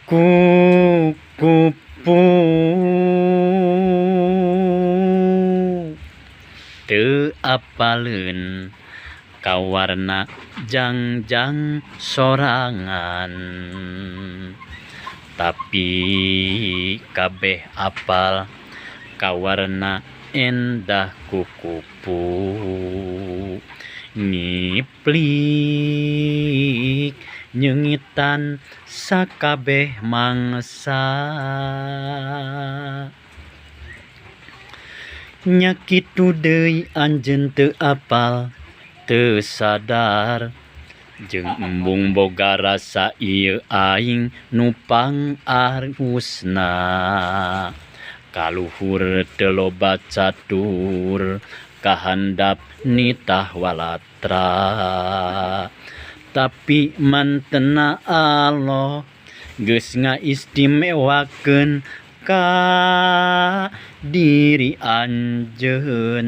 Ku kupu teu apaleun ka warna jangjang sorangan tapi kabeh apal ka warna endah kukupu ngiplik nyeungitan sakabeh mangsa. Nya kitu deui anjeun teu apal teu sadar jeung embung boga rasa ieu aing nu pangarusna kaluhur teu loba catur kahandap nitah walatra tapi mantena Allah geus ngaistimewakeun ka diri anjeun.